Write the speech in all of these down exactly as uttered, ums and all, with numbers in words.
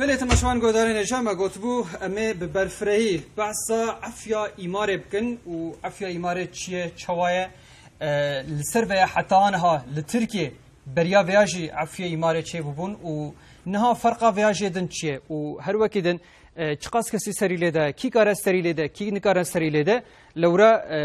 Belê, temaşevan, godarên hêja, me gotibû, em ê bi berfirehî behsa efya îmarê bikin û efya îmarê çi ye, çawa ye? E, li ser vê ya heta aniha li Tirkiyê beriya vêya jî efya îmarê çêbûbûn û niha ferqa vêya jê din çi ye? Û her wekî din, e, çiqas kesî serî lê de, kî kare serî lê de, kî nikare serî lê de? Lewra, e,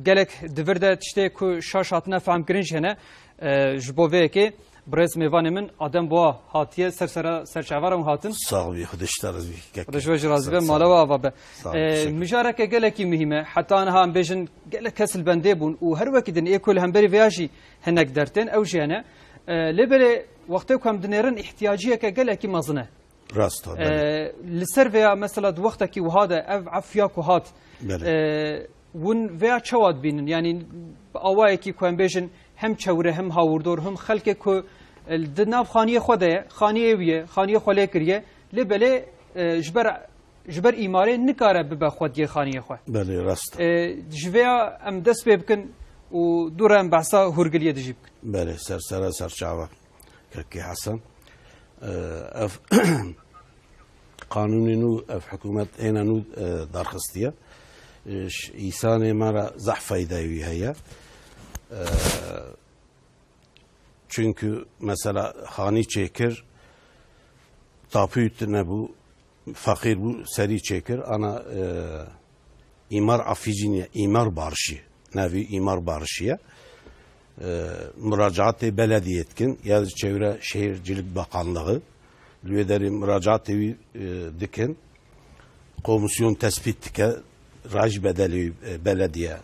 gelek di vir de tiştê ku şaş hatine fehmkirin jî hene. E, ji bo vê yekê birêz mêvanê min Adem Boğa hatiye ser sera serçava û hatin. Sax bî, Xwedê ji te razî bî, kekê. Xwedê ji we jî razî be, Sax mala we ava be. Sax ol, E, teşekkür. Mijareke gelekî muhîm e. Heta niha em bêjin gelek kes li bendê bûn û her wekî din ê ku li hemberî vêya jî hinek dertên ew jî hene. E, lê belê wextê ku em dinêrin îhtiyaciyeke gelekî mezin e. Rast e, belê. E, li ser vêya mesela di wextekî wiha de ev efya ku hat, Belê. e, hûn vêya çawa dibînin? Yanî bi awayekî ku em bêjin hem çewre hem hawirdor hem xelkê ku, e, di nav xaniyê xwe de ye, xaniyê wî ye, xaniyê xwe lê kiriye. Lê belê, e, ji ber, ji ber îmarê nikare bibe xwediyê xaniyê xwe. Belê, rast e. E, ji vêya em dest pê bikin û dû re em behsa hûrgiliyê dijî bikin. Belê, ser sera ser çava. Kekê Hesen, e, ev qanûnê nû, ev hikûmet êne nû, e, darxistiye. E, ş-, îsanê me re zehf feyda wî heye. E, çünkü mesela xanî çêkir, tapû tune bû, feqîr bû, serî çêkir, ana, e, îmar afîcî niye, îmar barişî. Navî îmar barişî ye. E, muracaatê belediyê dikin, ya çevre şehircilik bakanlığı. Li wê derê muracaatê wî, e, dikin. Komisyon tespît dike, rayîş bedelî, e, belediye,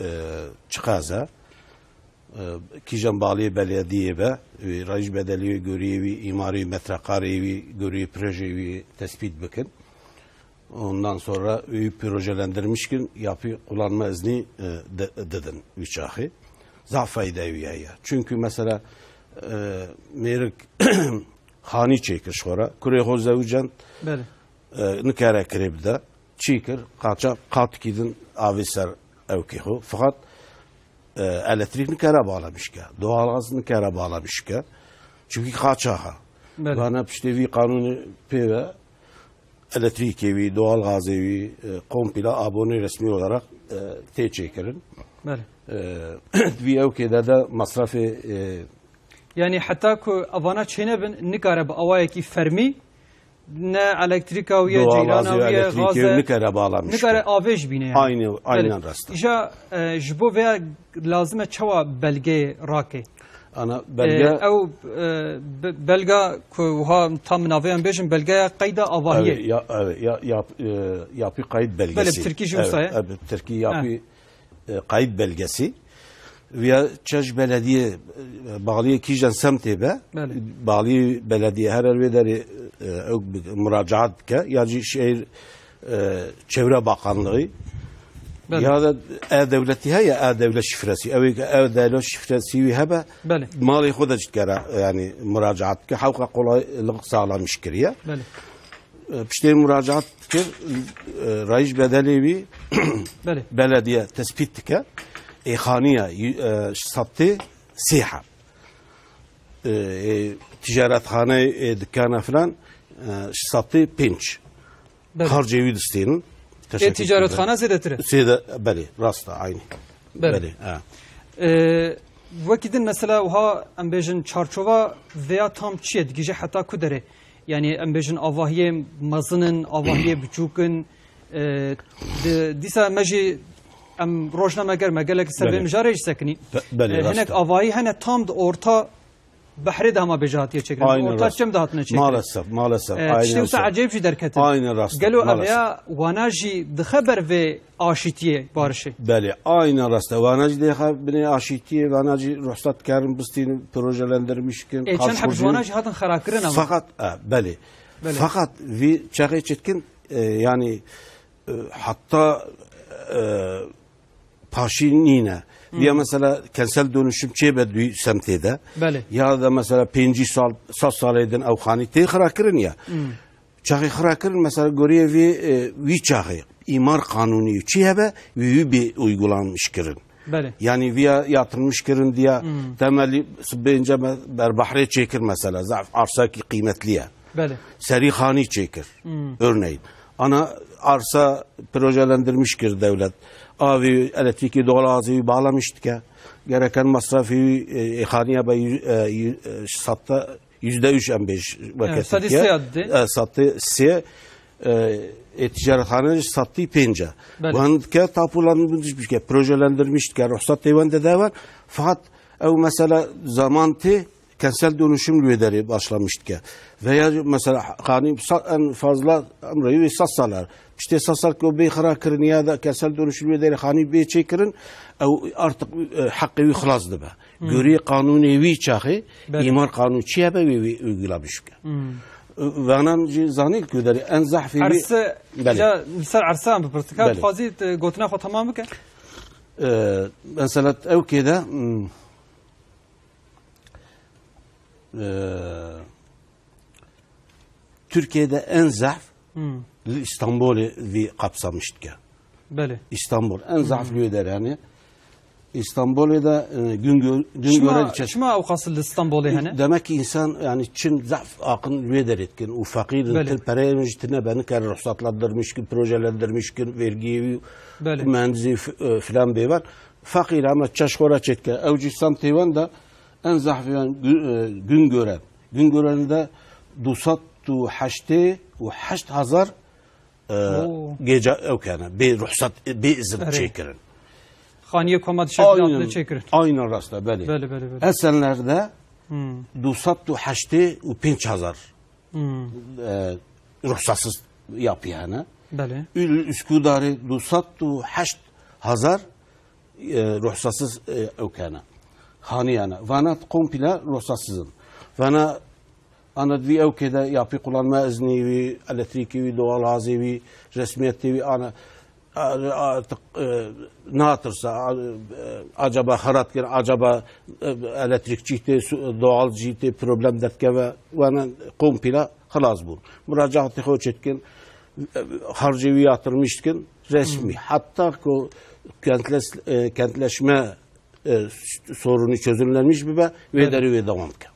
e, çiqas e. E, kîjan balê belediyê be, wî rayîş bedelî wî, goriyê wî, îmarê metrekarê wî, goriyê projeyê wî tespît bikin. Ondan sonra wî projelendirmiş kin, yapî kullanma izni, e, di-, didin wî çaxê. Zaf fayda wî heye. Çünkü mesela, e, mêrik xanî çêkir ji xwe re, kurê xwe zewicand, Belê. e, nikare kirê bide. Çî kir, qaça qatikî din avê ser ewkê xwe. Fakat, e, elektrîk nikare bağlamış ke, doğalgaz nikare bağlamış ke. Çünkü qaça ha. Belê. Vana piştê vî qanûnê pê ve elektrîkê wî, doğalgazê wî, e, komple abone resmi olarak, e, tê çêkirin. Belê. E, vî ewkê de de masrafê, e, Yanî heta ku evana çênebin, nikare bi awayekî fermî ne elektrîka wî ye, Doğal ceyran gazê wî ye, elektrîkê gaz e, nikare bağlamış nikare ke. Avê ji bîne yani. Aynı, Belê. Aynen rast. Îja, e, ji bo vêya lazim e çawa belgeyê rake? Ana E, belge ew, e, be-, belga ku wiha tam navê em bêjin, belgeya qeyda avahiyê. Evet, ya, evet, ya, yap-, e, yapı kayıt Belê, belgesi. Bi tirkî jî Evet, wisa ye. Evet, Tirkî Ha. yapı, e, kayıt belgesi. Viya çeş belediye, e, bağliyê kîjan semtê be, Belê. bağliyê belediye her el wê derê, e, ew bi-, muracaat ke, ya jî şehir, e, Çevre Bakanlığı, Belê. ya da e-devletî heye, e-devlet şifresi. Ew ê e-devlet şifresi wî hebe, Belê. malê xwe de jî dikare, yani muracaat ke, hewqa kolaylık sağlamış kiriye. Belê. E, piştê muracaat kir, e, rayîş bedelê wî Belê. belediye tespît dike. Ê xaniya, e, şeş sed sê heb. E, e, ticaretxane, e, dükana filan, e, şeş sed pênc. Belê. Harcê wî distênin. Ê Teşekkür ticaretxane ederim. zêdetir e? Zêde, belê, rast e, aynı. Belê. Belê, ha. E, wekî din mesela wiha em bêjin çarçova vêya tam çi ye, digihîje heta ku derê? Yani em bêjin avahiyê mezin in, avahiyê biçûk in. E, di, dîsa me jî em rojname ger me gelek ser vê Belê. mijarê jî sekinî. Be-, belê, E, rast hinek e. avahî hene tam di orta behrê de hema bêje hatiye çêkirin. Aynen Orta rast. çem de hatine çêkirin. Maalesef, maalesef. E, Aynen tiştê wisa rast. ecêb jî derketin. Aynen rast. Gelo Maalesef. eveya wana jî dixe ber vê aşîtiyê barişê? Belê, aynen rast e. Wana jî dêxa binê aşîtiyê, wana jî ruhsat kerin, bistînin, projelendirmiş kin, Ê, çend heb ji wana jî hatin xerakirin ama. Fakat, e, belê. Belê. Fakat vî çaxê çetkin, e, yani, e, hatta, e, paşî nîne. Hmm. Ya mesela kentsel dönüşüm çêbe dû semtê de. Belê. Ya da mesela pêncî sal, sed salê din ew xanî tê xira kirin ya. Hmm. Çaxê xira kirin mesela goriyê vî, e, wî çaxê îmar kanûnî çi hebe wî wî bê uygulanmış kirin. Belê. Yani viya yatırmış kirin diye Hmm. temeli bence me-, berbahrê çêkir mesela. Zaf arsakî kıymetli ye. Belê. Serî xanî çêkir. Hmm. Örneğin. Ana arsa projelendirmiş kir dewlet. Avî, elektrîkî, doğalgazî wî bağlamış dike. Gereken masrafî wî, e, ê xaniya be yü-, e, yü-, e, satta yüzde üç em bêj weke Evet, sadî Tirkiye. sê didê. E, sattî sê, e, ê ticaretxane jî sattî pênc e. Belê. Wan dike tapulandırmış bike, projelendirmiş dike, ruhsat tê wan de dewan. Fakat ew mesela zaman tê kentsel dönüşüm li wê derê başlamış dike. Veya mesela xanî sa-, en fazla emreyî wê sed salar. Piştê sed sal ku bê xira kirin ya da kentsel dönüşüm wê derê xanî bê çêkirin, ew artık, e, heqê wî xilas dibe. Hmm. Gorî qanûnê wî çaxê, Belê. îmar qanûn çi hebe wê, wê uygulamış bike. Hmm. E, vanan jî zanî ku derê en zehfê wî Erse, Belê. ja misal erse em bipirsin. Ka Belê. dixwazî, e, gotina xwe tamam bike? E, mesela ew kê de, hmm, e, Tirkiyede en zehf Hmm. li Îstanbulê vî kapsamiş dike. Belê. Îstanbul en zehf Hmm. li wê derê, yani Îstanbulê de, e, gün gö-, gün Çima, gören çeş- çima ew qas li Stanbolê hene? Demek ki insan, yani çin zehf aqin li wê derê dikin û feqîr in, Belê. tir pereyê min jî tine be, nikare ruhsatlandırmış kin, projelendirmiş kin, vergiyê wî, Belê. mühendisî f-, e, filan bêvan. Feqîr ama çeş xwe re çêdike. Ew jî semtê wan de en zehfê wan gü-, e, Güngören. Güngören'de du sed û heştê û heşt hezar, e, Oo. gêca ew kene. Bê ruhsat, bê izin Erê. çêkirin. Xaniyê koma dişe Aynen, hatine çêkirin. aynen rasta, belê. Belê, belê, belê. Esenler'de Hmm. du sed û heştê û pênc hezar Hmm. e, ruhsatsız yapı yani. Belê. Ül-, Üsküdar'ı du sed û heşt hezar, e, ruhsatsız, e, ew kene. Haniyane. Vana komple ruhsatsızın. Vana ana di vî ew kê de yapı kullanma izni wî, elektrîkî wî, doğalgazê wî, resmiyetê wî, ana, a-, artık, e, natirsa, a-, e, acaba xerat kir, acaba, e, elektrikçî tê, su-, doğalcî tê, problem derkeve, vana komple xilas bûn. Muracaatê xwe çêtkin, e, harcê wî yatırmış dikin, resmî. Hmm. Hatta ku kentleş-, e, kentleşme, e, sorunu çözümlenmiş bibe, wê Belê. derê wê devam bike.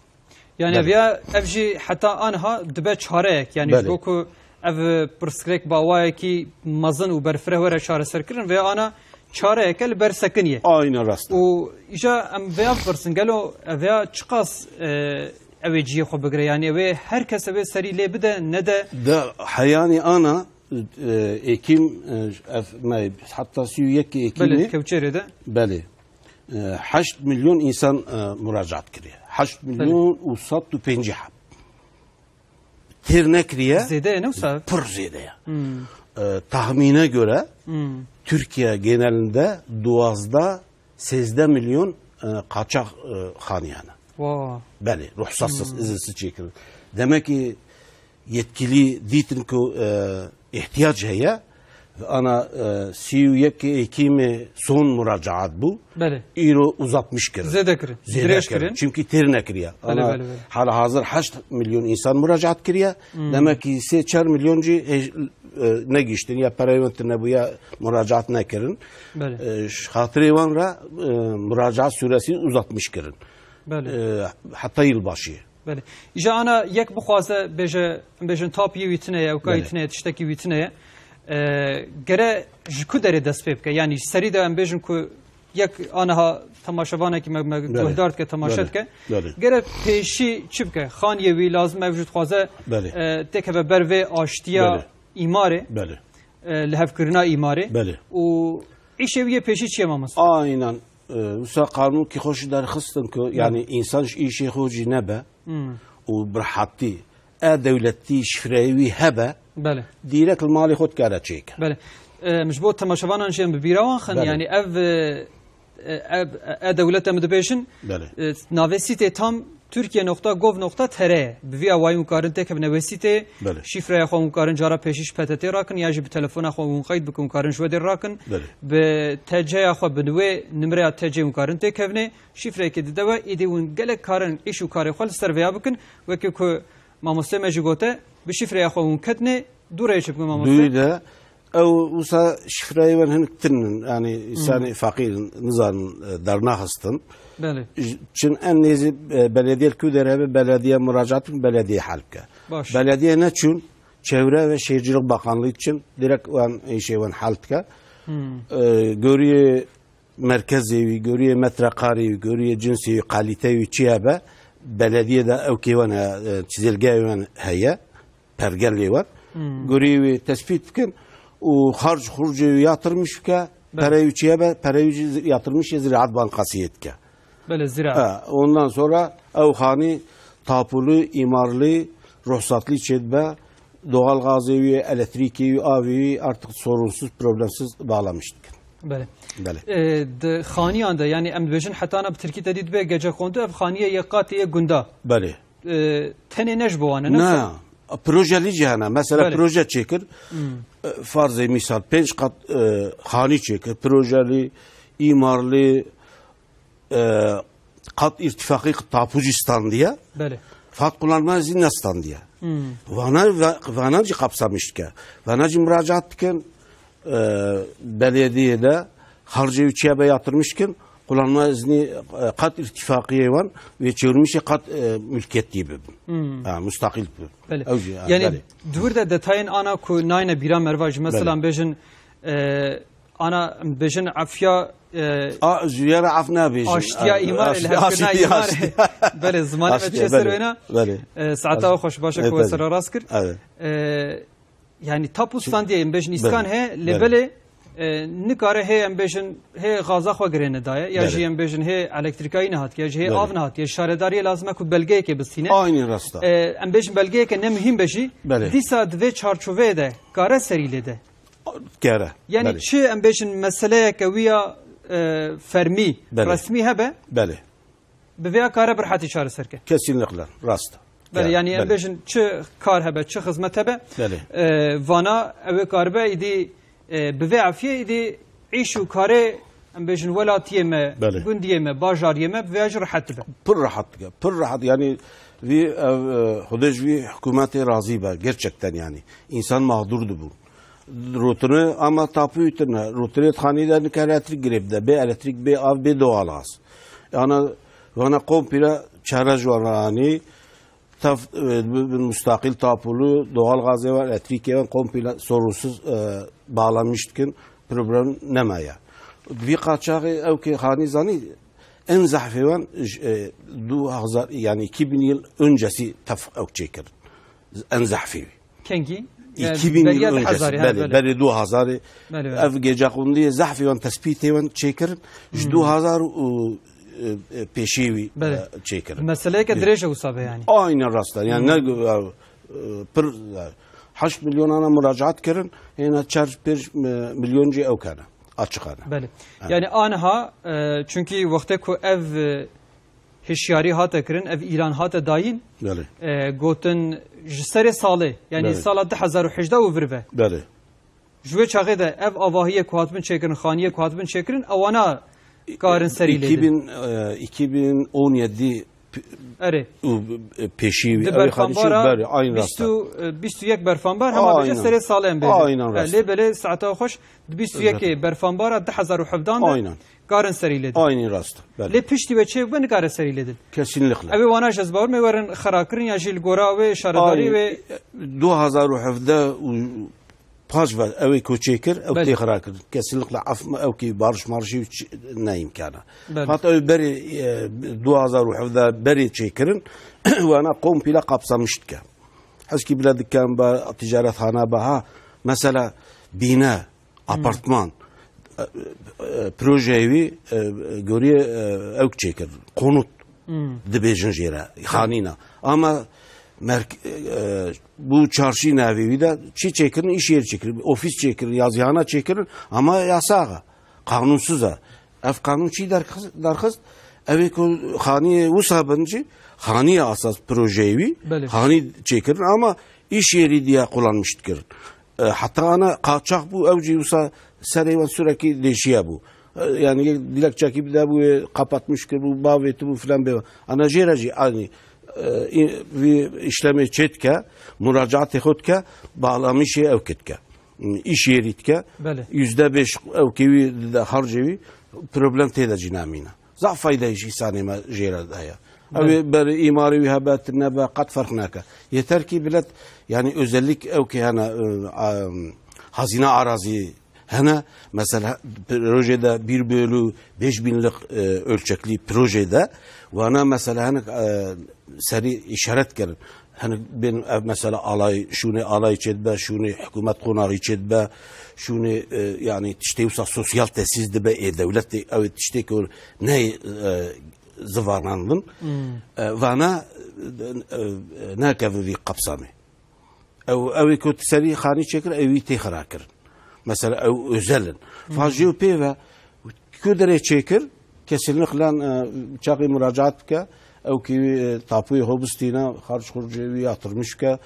Yani Belê. viya ev jî heta anha dibe çareyek. Yani Belê. ji bo ku ev pirsgirêk bi awayekî mezin û berfireh were çareserkirin, vê ana çareyeke li ber sekiniye. Aynen rast. Û îja em vêya bipirsin, gelo ev vêya çiqas, e, ew ê cihê xwe bigire? Yani ew ê her kes ew ê serî lê bide, nede? De heyanî ana, e, êkîm, e, ev me heta sî û yekê êkîmê Belê, kewçerê de. Belê. E, heşt milyon insan, e, muracaat kiriye. Heşt milyon û sed û pêncî heb. Têr nekiriye. Zêde ye, ne wisa? Pir zêde ye. Hmm. E, tahmine göre Hmm. Türkiye genelinde duwazdeh, sêzdeh milyon, e, kaçak, e, xaniyane. Wa. Belê, ruhsatsız, Hmm. izinsiz çêkirin. Demek ki yetkili dîtin ku, e, ihtiyac heye. Ana, e, sî û yekê êkîmê son muracaat bû. Belê. Îro uzatmiş kirin. Zêde kirin. Zêde Dirêj kirin. kirin. Çünkü têr nekiriye. Belê, Ana belê, belê. hala hazır heşt milyon insan muracaat kiriye. Hmm. Demek ki sê çar milyon jî hej-, e, negiştin ya pereyê wan tine bû ya muracaat nekirin. Belê. E, ji xatirê wan re, e, muracaat süresi uzatmiş kirin. Belê. E, heta yılbaşı. Belê. Îja ana yek bixwaze bêje, em bêjin tapiyê wî tine ye, ew kayî Belê. tine ye, tiştekî wî tine ye. E, gere ji ku derê dest pê bike? Yani ji serî de em bêjin ku yek aniha temaşevanekî me, me Belê. guhdar dike, temaşe Belê. dike. Belê. Gere pêşî çi bike? Xaniyê wî lazim e, ev jî dixwaze, Belê. e, têkeve ber vê aştiya Belê. îmarê, Belê. e, lihevkirina îmarê. Belê. Û îşê wî yê pêşî çi ye mamoste? Aynen. E, wisa qanûn kî xwe jî derxistin ku, Belê. yani, însan ji îşê xwe jî nebe Hmm. û bi rehetî e-dewletî şifreyê wî hebe, Belê. dîrek li malê xwe dikare çêke. Belê. Em ji bo temaşevanan jî em bi bîra wan xin, Belê. yani ev, e, e, ev, e-dewlet em dibêjin, Belê. e, navê sîtê tam Türkiye nokta gov nokta T R ye. Bi vî awayî hûn karin têkevine wê sîtê, Belê. şîfreya xwe hûn karin cara pêşî ji P T T rakin, ya jî bi telefona xwe hûn qeyd bikin, hûn karin ji wê dê rakin. Belê. Bi T C ya xwe, bi wê nimreya T C hûn karin têkevine. Şîfreyekê dide we, îdî hûn gelek karin îş û karê xwe li ser vêya bikin. Wekî ku mamoste me jî gote, bi şîfreya xwe hûn ketine, dû rê çi bikin mamoste? Dû de Ew wisa şifreyê wan hinek tinin, yani insanê feqîr in, nizanin, e, dernaxistin. Belê. J-, çin en nêzî, e, belediyê li ku derê hebe, belediye muracaat bikin, belediye hel bike. Baş. Belediye neçûn, çevre ve şehircilik bakanlığı için direkt wan, e, şey wan hel dike. Hmm. E, goriyê merkezê wî, goriyê metrekarê wî, goriyê cinsê wî, kalîteyê wî çi hebe, belediyê de ew kêwan heye, e, çizelgeyê wan heye, pergelê wan. Hmm. Goriyê wî tespît dikin û harc xurcê wî yatırmış bike, Belê. pereyê wî çi hebe, pereyê wî jî yatırmış yê Ziraat Bankasiyê dike. Belê, zira. Ha, ondan sonra ew xanî tapulu, îmarlı, ruhsatlı çêdibe, doğal gazê wî, elektrîkê wî, avê wî artık sorunsuz, problemsiz bağlamış dikin. Belê. Belê. E, di xaniyan de, yani em dibêjin hetana bi tirkî te dî dibe gecekondu, ev xaniye yek qatê yê gunda. Belê. E, tenê ne ji bo wan e, ne Ne, sa- projelî jî hene. Mesela Belê. proje çêkir, Hmm. e, farzê misal pênc qat, e, xanî çêkir, projelî, îmarlı, e, qat irtifaqî tapucî standiye. Belê. Fat kullanma izni nestandiye. Hmm. Vana, va-, vana jî kapsamiş dike. Vana jî muracaat dikin, e, belediyê de harcê wî çiye be yatırmış dikin, kullanma izni, e, qat irtifaqiyê wan ve çevirmişê qat, e, mülkiyetî bibin. Hmm. Ha, mustaqil bibin. Belê. Ew jî, ha, Yani belê. di wir de detayên ana ku nayne bîra merva jî, mesela Belê. em bêjin, e, ana em bêjin efiya, e, A, ji yere af nabêjin. aştiya A, îmar, aş-, el hevkirina aştiya, îmar. aştiya. Belê, zimanê me Aştiya, çê ser belê, wêna. belê. E, saeta Evet. xweş, baş e Evet, ku we belê. sera rast kir. Evet. E, yani tapu standiyê em bêjin îskan Belê. he, lê Belê. belê, e, nikare hê em bêjin hê gaza xwe girêne daye, ya Belê. jî em bêjin hê elektrîkayî nehatiye, ya jî hê Belê. av nehatiye, şaredariyê lazim e ku belgeyekê bistîne. Aynî rast e. E, em bêjin belgeyeke ne muhîm be jî, Belê. dîsa di vê çarçoveyê de kare serî lê de. Kere. Yani Belê. çi em bêjin meseleyeke wî ya, e, fermî, Belê. resmî hebe, Belê. bi vêya kare bi rehetî çareser ke. Kesinlikle. Rast. Belê, Kere. yani em Belê. bêjin çi kar hebe, çi xizmet hebe, Belê. e, vana ew ê karibe îdî, e, bi vê efiyê îdî îş û karê em bêjin welatiyê me, Belê. gundiyê me, bajariyê me bi vêya jî rehet dibe. Pir rehet dike. Pir rehet. Yani vî ev, e, Xwedê ji vî hikûmetê razî be. Gerçekten yani. İnsan mağdur dibû. Rotine ama tapuyu tine. Rotine xanî de nika elektrîk girê bide. Bê elektrîk, bê av, bê doğalgaz. Yani vana komple çare ji wan re anî. Tef, e, bi, bi mustaqil tapulu, doğalgazê wan, elektrîkê wan komple sorunsuz, e, bağlanmış dikin. Problem nemaye. Vî qaçaxê ew kê xanî zanî, en zehfê wan, j-, e, du hezar, yani iki bin yıl öncesi tef ew çêkir. En zehfê wî. Kengî? Yani iki bin yıl beriya du hezarî, öncesi, ha, belê, belê. belê du hezarî. Belê, belê. Ev gecaqundiyê zehfê wan tespîtê wan çêkirin. Ji Hmm. du hezar û, e, e, pêşî wî, Belê. e, çêkirin. Meseleyeke Belê. dirêj e wisa be yani. Aynen rast e. Yani Hmm. ne, e, e, pir, e, heşt milyonana muracaat kirin, hêna çar pênc, e, milyon jî ew kene. Açık hene. Belê. Evet. Yani anha, e, çünkü wextê ku ev, e, hişyarî hate kirin, ev îlan hate dayîn, Belê. e, gotin ji serê salê, yani Belê. sala du hezar û hejdeh û vir ve. Belê. Ji wê çaxê de ev avahiyê ku hatibin çêkirin, xaniyê ku hatibin çêkirin, ewana karin serî lê iki bin, din. e, iki bin on yedi p-, Erê. û, e, pêşî wî, Di ew ê xanî çû berfanbara berê, aynî rast e. bîst û, e, bîst û yek berfanbar, hema bêje Aynen. serê salê em bêjin. Aynen E, rast. Lê belê saeta xweş, di bîst û yekê Rast. berfanbara du hezar û hevdan de Aynen. karin serî lê din. Aynî rast. Belê. Lê piştî wê çê bibe nikare serî lê din. Kesinlikle. Ew ê wana ji ez bawer me werin xera kirin ya jî li gora wê şaredarî Ay, wê. du hezar û hevdeh û paş ve ew ê ku çêkir, ew Belê. tê xera kirin. Kesinlikle af, ew kî barış marşî ç-, ne imkana. Belê. Hat ew berê, e, du hezar û hevdeh berê çêkirin, wana komple kapsamiş dike. Heskî bile dikan be, ticarethane be, ha. Mesela bîne, Hmm. apartman, e, e, projeyê wî, e, gorî, e, ew çêkir. Konut Hmm. dibêjin jê re. Xanîna. Ama merk-, e, bu çarşî navê wî de çi çêkirin? Îş yeri çêkirin. Ofîs çêkirin, yazıhane çêkirin. Ama yasax e. Qanunsuz e. Ev qanûn çî derxist, derxist? Ev ê ku xaniyê wisa bin jî, xaniyê asas projeyê wî, Belê. xanî çêkirin ama îş yerî diye kullanmiş dikirin. E, heta ana qaçax bû, ew jî wisa serê wan sürekli değişiye bû. E, yani dilekçekî bide bû, e, kapatmış kir bû, bavêti bû filan bê. Ana jê re jî aynî, e, vî işlemê çê dike, muracaatê xwe dike, bağlamışê ew kê dike. îşê wî dike. Belê. Yüzde beş ew kê wî dide harcê wî, problem tê de jî namîne. Zaf fayda jî îsanê me jê re de heye. Ew Belê. ê ber îmarê wî hebe, tune be, qet ferq nake. Yeter ki bilet, yani özellik ew kê hene, e, a, hazîna arazî hene, mesela projê de bir bölü beş binlik, e, ölçekli projê de, wana mesela hene, e, serî işaret kirin. Hene bên ev mesela alay, şûnê alay çêdibe, şûnê hikûmet qonaxî çêdibe, şûnê, e, yani tiştê wisa sosyal tesîs dibe, ê dewletê, ew ê tiştê ku ne, e, zivanandin. Hmm. E, vana, e, e, nekeve vî qapsamê. Ew, ew ê ku serî xanî çêkir, ew wî tê xira kirin. Mesela ew özel in. Hmm. Fajî û pê ve ku derê çêkir, kesinlikle, e, çaxî muracaat bike, ew kî, e, tapuyê xwe bistîne, xarc xurcê wî yatırmış bike,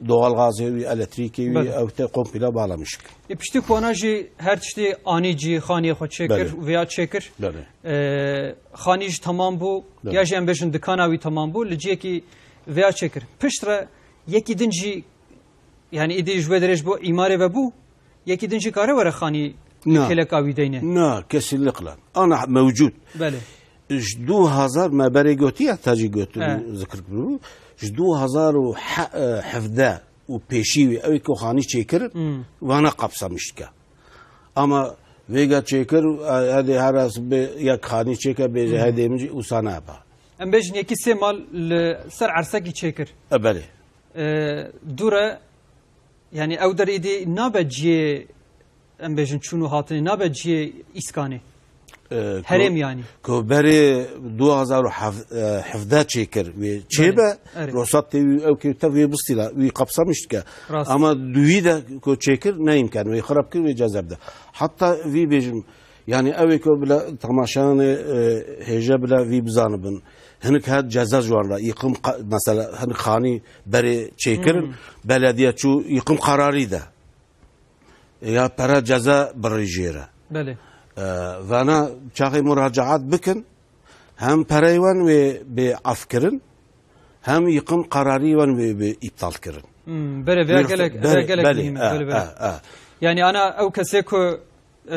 doğal gazê wî, elektrîkê wî, Belê. ew te komple bağlamış bike. Ê piştî ku ana jî her tiştê anî cî, xaniyê xwe çêkir, Belê. vêya çêkir. Belê. E, xanî jî temam bû, Belê. ya jî em bêjin dikana wî temam bû, li ciyekî vêya çêkir. Piştre yekî din jî, yani îdî ji wê derê ji bo îmarê ve bû, yekî din jî kare were xanî Na. kêleka wî deyne. Na, kesinlikle. Ana mewcud. Belê. Ji du hazar me berê gotiye, te jî gotin, He. zikir kiribû. Ji du hazar û hevde û pêşî wî ew ku xanî çêkirin, Hmm. vana qapsamiş dike. Ama vêga çêkir, e, hedê her ez bê yek xanî çêke bêje Hmm. hedê min jî wisa nebe. Em bêjin yekî sê mal li ser ersekî çêkir. E, belê. E, dûre, yani ew der îdî nabe ciyê, em bêjin çûn û hatinê, nabe ciyê îskanê. E, Herêm ku, yani. ku berê du hazar û hevde çêkir wê çêbe, Erê. ruhsat tê wî ew kê tev wê bistîla, wî qapsamiş dike. Rast. Ama duwî de ku çêkir, ne îmkan, wê xirab kir, wê ceza bide. Hatta vî bêjim, yani ew ê ku bile temaşeyanê, e, hêje bile vî bizanibin. Hinik her ceza ji wan re, yıkım ka-, mesela hinik xanî berê çêkirin, Hmm. belediye çû yıkım kararî de. Ya pere ceza birî jê re. Belê. E, vana çaxê muracaat bikin, hem perey wan wê bê af kirin, hem yıkım kararî wan wê bê iptal kirin. Hmm, belê, vêya Wê gelek, belê, vêya gelek belê, mühim e, e, belê, belê. e, e. Yani ana ew kesê ku, e,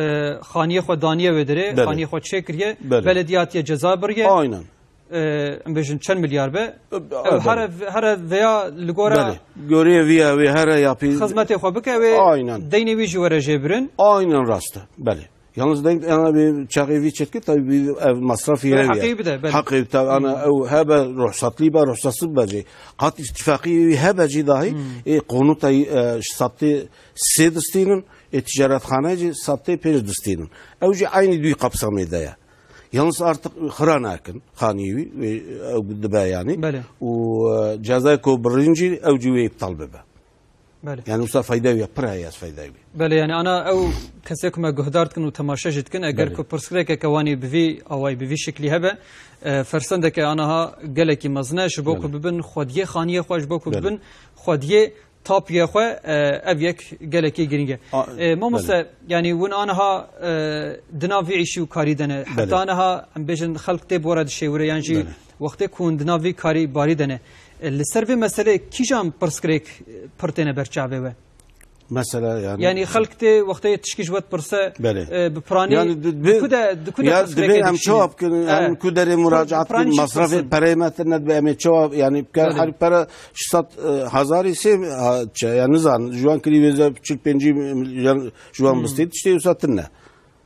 xaniyê xwe daniye wê derê, Belê. xaniyê xwe çêkiriye, Belê. belediye hatiye ceza biriye. Aynen. E, em bêjin çend milyar be. E, Ew e, here, here veya li gora Belê. Gorê viya wê here yapî. Xizmetê xwe bike wê Aynen. deynê wî jî were jê birin. Aynen rast e. Belê. Yalnız denk, yani bir çaxê vî çetki tabii bir ev masrafı Belê, heye. heqê bide, belê. Heqê tabii ana Hmm. ew hebe ruhsatlı be, ruhsatsız be jî. Qat ittifaqî wî hebe jî dahi, Hmm. e, konuta, e, sattı sê distînin, e, ticaretxane jî sattı pênc distînin. Ew jî aynı duy kapsamê de ye. Yalnız artık xira nakin, xanî wî, e, ew dibe yani. Belê. Û, e, cezayê ku birin jî ew jî wê iptal bibe. Belê. Yani wisa fayda wî, pir heye fayda wî. Belê, yani ana ew kesê ku me guhdar dikin û temaşe jî dikin, eger Belê. ku pirsgirêkeke wan ê bi vî awayî, bi vî şiklî hebe, e, fersendeke anaha gelekî mezin e, ji bo ku Belê. bibin xwediyê xaniyê xwe, ji bo ku Belê. bibin xwediyê tapiyê xwe, e, ev yek gelekî girîng e. A, E, mamoste, belê. yani hûn anaha, e, di nav vî îşî û karî de ne. Heta Belê. anaha, em bêjin, xelk tê bi we re dişêwire yan jî Belê. wextê ku hûn di nav vî karî barî de ne. E, li ser vê meseleyê kîjan pirsgirêk, e, pir têne ber çavê we? Mesela yani. Yani xelk tê wextê tişkî ji we dipirse, Belê. e, bi piranî Yani di, di ku de, di ku de ya pirsgirêkê divê em dişînin? çawa bikin, E, em ku derê muracaat piranî bikin, çi masrafê dipirsin? pereyê me tine dibe, em ê çawa, yani, Belê. her pere ji sed, e, hezarî sê, ha, çe, yani, nizan, ji wan kirî vêze çil pêncî milyon ji wan Hmm. bistê, tiştê wisa tine.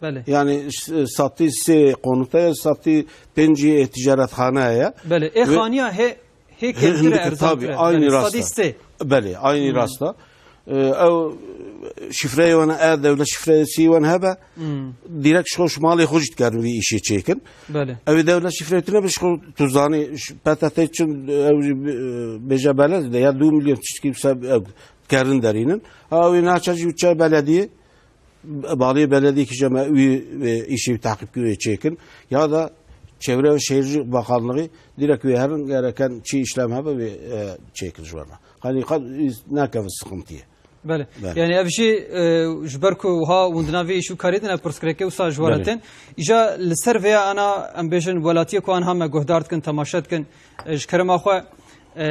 Belê. Yani, ş-, satî sê konuteye, satî pêncî ticaretxaneye. Belê. Ê Ve xaniya hê, hê Hin-, kêmtir e, hindike erzantir tabii, e. aynı Belê. rasta. Sadî sê. Belê, aynı Hmm. rasta. Ee, ew şifreyê wan, eğer dewlet şifreyê sî wan hebe, Hmm. direkt ji xwe ji malê xwe jî dikarin vî îşê çêkin. Belê. Ew ê dewlet şifreyê tune be ji xwe tu zanî, ş-, P T T çin, ew jî, e, bêje beled de ya du milyon tişkî se-, ew dikarin derînin. Ha, ew ê naçe jî çe belediyê, balê belediyê kî jeme wî, e, îşê wî teqîb kir wê çêkin. Ya da Çevre ve Şehircilik Bakanlığı direkt wê herin gereken çi işlem hebe wê, e, çêkin ji wan re. Hani qet nakeve sıkıntıya. Belê. Belê. Yani ev jî, e, ji ber ku wiha hûn di nav vê îş û karî de ne, pirsgirêkê wisa ji we re Belê. tên. Îja li ser vêya ana, em bêjin, welatiyê ku anha me guhdar dikin, temaşe dikin, e, ji kerema xwe, E,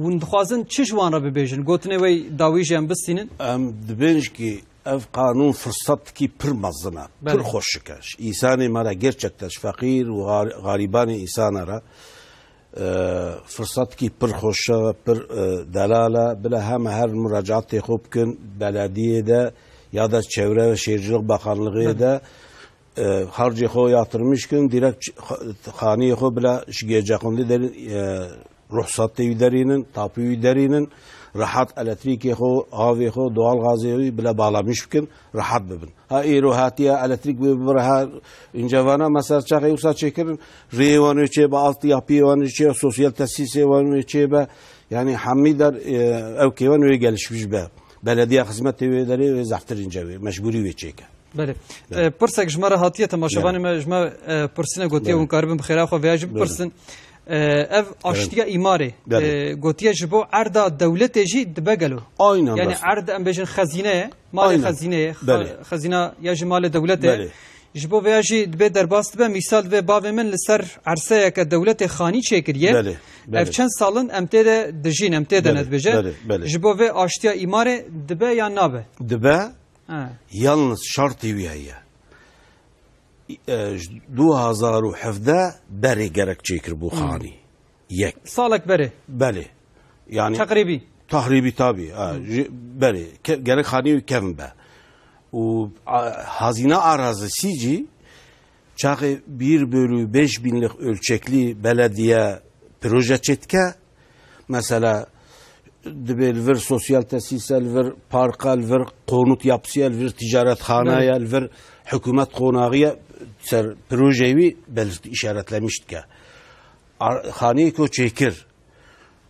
hûn dixwazin çi ji wan re bibêjin? Gotinê wê dawî jî em bistînin. Em dibêjin ki ev qanûn firsetkî pir mezin e, pir Belê. xweşik e. Ji îsanê me re gerçekten ji feqîr û gar-, garîbanê îsana re, e, firsetkî pir xweş e, pir, e, delal e. Bila heme her muracaatê xwe bikin belediyê de ya da Çevre ve Şehircilik Bakanlığı Belê. de, e, harcê xwe yatırmış kin, direkt ç-, xa-, xaniyê xwe bila ji gêrcexwendî derîn, e, ruhsatê wî derînin, tapî wî derînin, rehat elektrîkê xwe, avê xwe, doğal gazê wî bila bağlamış bikin, rehat bibin. Ha îro hatiye elektrîk wê bibire, ha încevana mesela çaxê wisa çêkirin, rêyê wan wê çêbe, altyapiyê wan wê çêbe, sosyal tesîsê wan wê çêbe. Yani hemî der, e, ew kêvan wê gelişmiş be. Belediye xizmetê wê derê wê zehtir ince wê, mecbûrî wê çêke. Belê. Belê. E, pirsek ji me re hatiye, temaşevanê Belê. me ji me, e, pirsîne gotiye, Belê. hûn karibin bi xêra xwe vêya jî Belê. bipirsin. E, ev Belê. aştiya îmarê, Belê. e, gotiye ji bo erda dewletê jî dibe gelo? Aynen Yani rast. erd em bêjin xezîne ye, malê Aynen. xezîne ye, xa-, Belê. xezîna ya jî malê dewletê ye. Belê. Ji bo vêya jî dibê derbas dibe, mîsal divê bavê min li ser erseyeke dewletê xanî çêkiriye. Belê, Ev belê. çend sal in em tê de dijîn, em tê de Belê, ne dibêje. belê, belê. Ji bo vê aştiya îmarê dibe yan nabe? Dibe, Ha. yalnız şartê wî heye. E, ji du hazar û hevdeh berê gerek çêkir bû Hmm. xanî. Yek. Salek berê. Belê. Yani Teqrîbî. Tahrîbî tabi. Ha, Hmm. ji, berê. Ke-, gerek xanî wî kevn be. Û, a, hazîna arazisî jî çaxê bir bölü beş binlik ölçekli belediye proje çêdike. Mesela, dibê li vir sosyal tesîse, li vir parka, li vir konut yapısı ye, li vir ticaretxane Belê. ye, li vir hikûmet qonaxî ye, ser projeyê wî belirti, işaretlemiş dike. Ar-, xaneyê ku çêkir,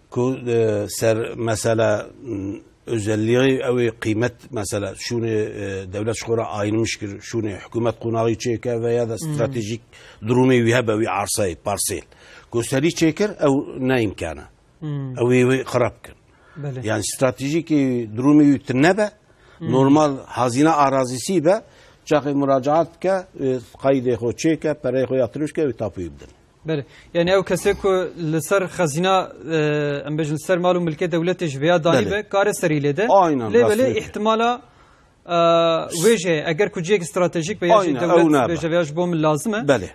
ku, e, ser mesela, m, özelliği ew ê qîmet mesela şûnê, e, dewlet ji xwe re ayinmiş kir, şûnê hikûmet qonaxî çêke veya da Hmm. stratejîk durumê wî hebe wî arsayê, parsêl. Ku serî çêkir, ew ne îmkan e. Hmm. Ew ê wê xirab kin. Belê. Yani stratejîkî durumê wî tune be, Hmm. normal hazîna arazisî be, çaxê muracaat ke, e, qeydê xwe çêke, pereyê xwe yatırmış ke, wê tapûyî bidin. Belê. Yani ew kesê ku li ser xezîna, e, em bêjin li ser mal û milkê dewletê ji vêya danî Belê. be, kare serî lê de. Aynen, Lê rast belê e. ihtimala, e, wê jê, eger ku cihek stratejîk be ya jî Aynen, dewlet ew nabe. bêje vêya ji bo min lazim e. Belê.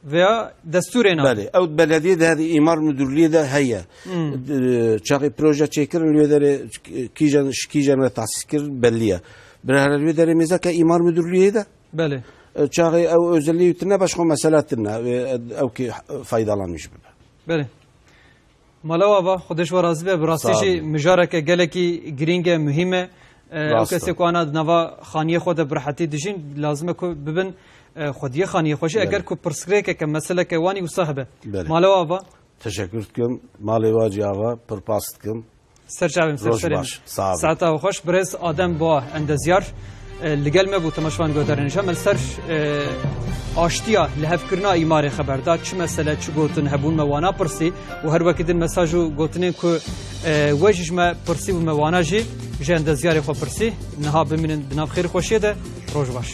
Veya destûrê nabe. Belê. Ew belediye de, hadi îmar müdürlüğü de heye. Hmm. E, çaxê proje çêkirin, lê derê kîjen, ji kîjen ve tahsis kir belli ye. Bir herhalde lê derê mêzeke îmar müdürlüğü de. Belê. E, çaxê ew özelliği tune, başka mesele tune. E, ew ki faydalanmış bibe. Belê. Mala we ava, Xwedê ji we razî be. Bi rastî Sağ jî olun. mijareke gelekî girîng e, muhîm e. E, ew Rast e. kesê ku ana di nava xaniyê xwe de bi rehetî dijîn, lazim e ku bibin, e, xwediyê xaniyê xwe jî. Belê. Eger ku pirsgirêkeke, meseleke wanî wisa hebe. Belê. Mala we ava. Teşekkür dikim. Malê we jî ava, pirpas dikim. Ser çavê min, ser Roj serê baş, min. Sağ olun. Saeta we xweş. Birêz Adem Boğa Endezyar, e, li gel me bû, temaşevan guhdarên hêja. Me li ser, e, aştiya lihevkirina îmarê xeber da. Çi mesele, çi gotin hebûn, me wana pirsî û her wekî din mesaj û gotinên ku, e, we jî ji me pirsî û me wana jî ji endezyarê xwe pirsî. Niha bimînin di nav xêr û xweşiyê de. Roj baş.